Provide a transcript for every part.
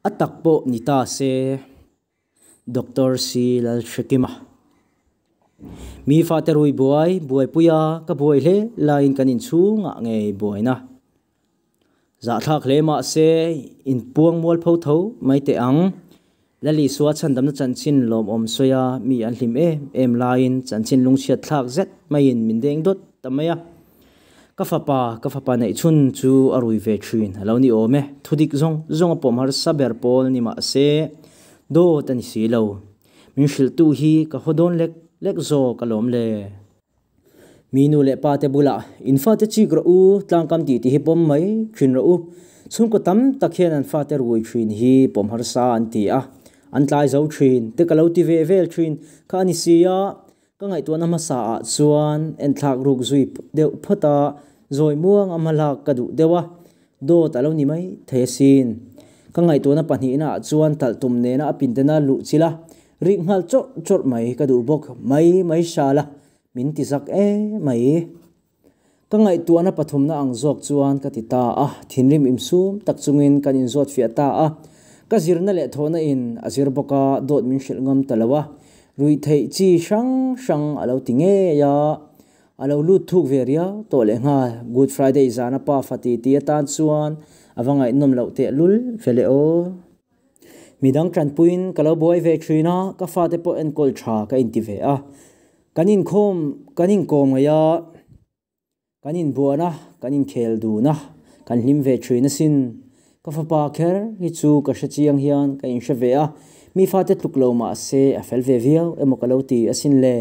A tak pawh ni ta se, Doctor C Lalhrekima. Mi fate rui buai, buaipuia ka buai hle laiin kan inchhungah ngei buaina. Zahthlak hle mah se, inpuang mual pho tho mai teh ang. Lali Sua chhandamna chanchin lawmawm sawi a, mi an hlim em em laiin chanchin lungchhiat thlak zet maiin min deng dawt ta mai a. Ka fapa, ka fapa neih chhun chu a rui ve thin a lo ni awm e. Thudik zawng zawng a pawm harsa ber pawl ni mah se, dawt a ni si lo. Min hrilhtu hi ka haw dawn lek lek zawk alawm le. Mi nu leh pa te bulah in fate chik rawh u, tlangkam tih tih hi pawm mai thin rawh u. Chhungkaw tam tak hian an fate rui thin hi pawm harsa an ti a, an tlai zo thin te ka lo ti ve vel thin kha a ni si a, ka ngaihtuahna hmasa ah chuan enthlak ruk zui deuh phawt a, zawi muang a hmalak ka duh deuh a, dawt a lo ni mai thei asin. Ka ngaihtuahna pahnihna ah chuan talh tum nena a pindana luh chilh a, rik nghal chawrh chawrh mai ka duh bawk mai mai hral a. Min ti zak e mai. Ka ngaihtuahna pathumna ang zawk chuan ka ti ta a, thinrim imsum tak chungin kan inzawt fiah ta a. Ka zirna leh thawhna in a zir bawk a, dawt min hrilh ngam ta lo a. Ruih theih chi hrang hrang a lo ti ngei a, a lo lut thuk ve riau tawh leh nghal. Good Friday zana pa fa ti ti atan chuan a va ngaihnawm loh tehlul ve le aw. Midang tanpuiin ka lo buai ve thin a, ka fate pawh enkawl tha ka inti ve a. Kan inkhawm, kan inkawm ngaih a, kan inbuan a, kan inkhel dun a, kan hlim ve thin asin. Ka fapa kher hi chu ka hre chiang hian ka inhre ve a, mi fate tluk lo mah se a fel ve viau emaw ka lo ti asin le.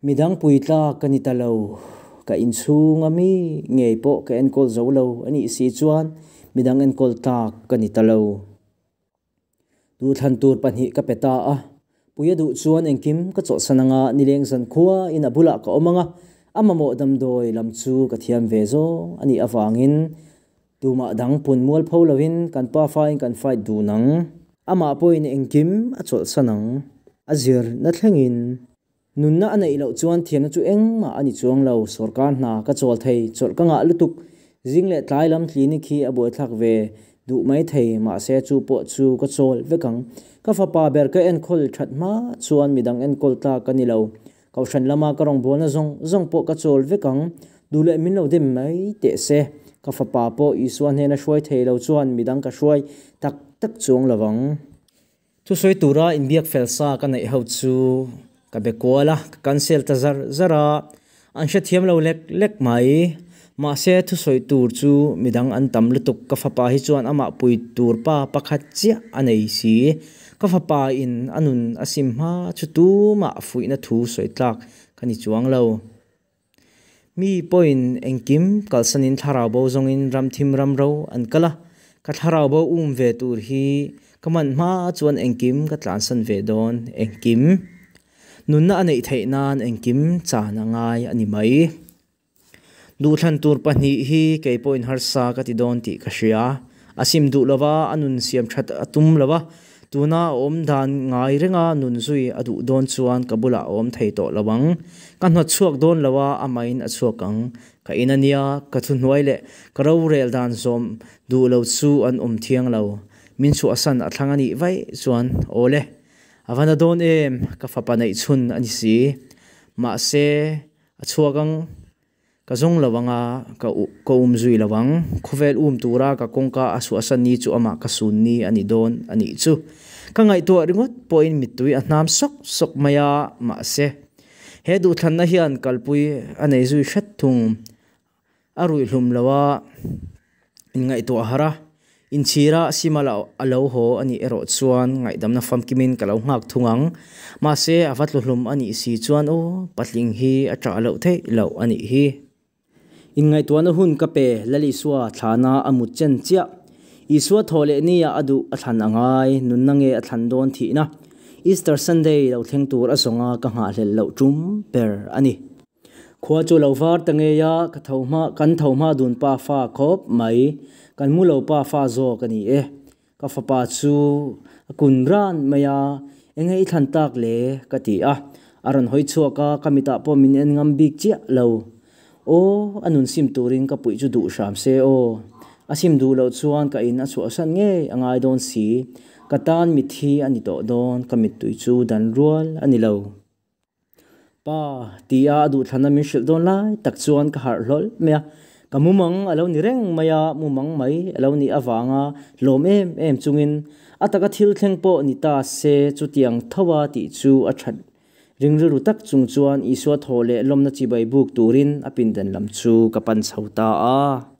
Midang puitlak ka ni ta lo, ka inchhung a mi ngei pawh ka enkawl zo lo a nih si chuan midang enkawl tlak ka ni ta lo. Duhthlan tur pahnih ka pe ta a, Puia duh chuan engkim ka chawlhsan anga nileng zan khua in a bulah ka awm anga, a mamawh damdawi lam chu ka thiam ve zawng a nih avangin tumah dang pun mual pho lovin kan pafa in kan fight dun ang. Amah pawhin engkim a chawlhsan ang, a zir na thlengin. Nunna a neih loh chuan thiamna chu engmah a ni chuang lo, sorkar hna ka chawl thei, chawlh ka ngah lutuk. Zing leh tlai lam clinic hi a buaithlak ve duh mai thei, mahse chu pawh chu ka chawl vek ang. Ka fapa ber ka enkawl that hma chuan midang enkawl tlak ka ni lo. Kohhran lama ka rawngbawlna zawng zawng pawh ka chawl vek ang, duh leh min lo dem mai teh se. Ka fapa pawh Isua hnena hruai thei lo chuan midang ka hruai tak tak chuang lo vang. Thusawi tura inbiak fel sa ka neih ho chu ka be kual a, ka cancel ta zar zar a, an hrethiam lo lek lek mai. Mahse thusawi tur chu midang an tam lutuk, ka fapa hi chuan amah pui tur pa pakhat chiah a nei si. Ka fapa in a nun a sim hma chu tumah fuihna thu sawi tlak ka ni chuang lo. Mi pawhin engkim kalsanin thlarau bo zawngin ram thim ram ro an kal a, ka thlarau bo um ve tur hi ka man hma chuan engkim ka tlansan ve dawn, engkim nunna a neih theih nan engkim chan a ngai a ni mai. Duhthlan tur pahnih hi kei pawhin harsa ka ti dawn tih ka hria. A sim duh lova a nun siam that a tum lo a, Tuna a awm dan ngai renga nun zui a duh dawn chuan ka bulah a awm thei tawh lo ang. Ka hnawt chhuak dawn lo a, amahin a chhuak ang. Ka in a nia, ka thuhnuai leh ka rorel dan zawm duh lo chu an awm thiang lo. Min chhuahsan a thlang a nih vaih chuan, Awle, a va na dawn em, ka fapa neih chhun a ni si. Mahse, a chhuak ang. Ka zawng lo ang a, ka ka um zui lo ang. Khawvel um tura ka kawngka a suahsan ni chu amah ka sun ni a ni dawn a nih chu. Ka ngaihtuah ringawt pawhin mittui a hnam sawk sawk mai a, mahse, he duhthlanna hian kalpui a nei zui hret thung. A ruihhlum lo a, inngaihtuah harh a, Inchhira sima a lo haw a nih erawh chuan ngaihdamna famkimin ka lo nghak thung ang. Mahse, a va tluhlum a nih si chuan aw, patling hi a ṭah loh theih loh a nih hi. Inngaihtuahna hun ka pe, Lal Isua thlana a mut chen chiah. Isua thaw leh nia a duh a thlan a ngai, nunna nge a thlan dawn thihna. Easter Sunday lo thleng tur a zawnga ka nghahhlelh loh ṭum ber a ni. Khua chu lo var ta ngei a, ka tho hma, kan tho hma dun pa fa khawp mai, kan mu lo pa fa zawk a ni e. Ka fapa chu a kun ran mai a, enge i thlan tak le? ka ti a, a rawn hawi chhuak a, ka mitah pawh min en ngam bik chiah lo. Aw, a nun sim turin ka puih chu duh hram se aw. A sim duh loh chuan ka in a chhuahsan ngei a ngai dawn si, ka tan mitthi a ni tawh dawn, ka mittui chu dan rual a ni lo. Pa, ti a a duhthlanna min hrilh dawn lai tak chuan ka harh hlawl mai a, ka mumang a lo ni reng mai a, mumang mai a lo nih avanga lawm em em chungin a taka thil thleng pawh ni ta se chutiang tho a tih chu a that ring rilru tak chung chuan Isua thaw leh lawmna chibai buk turin a pindan lam chu ka pan chho ta a.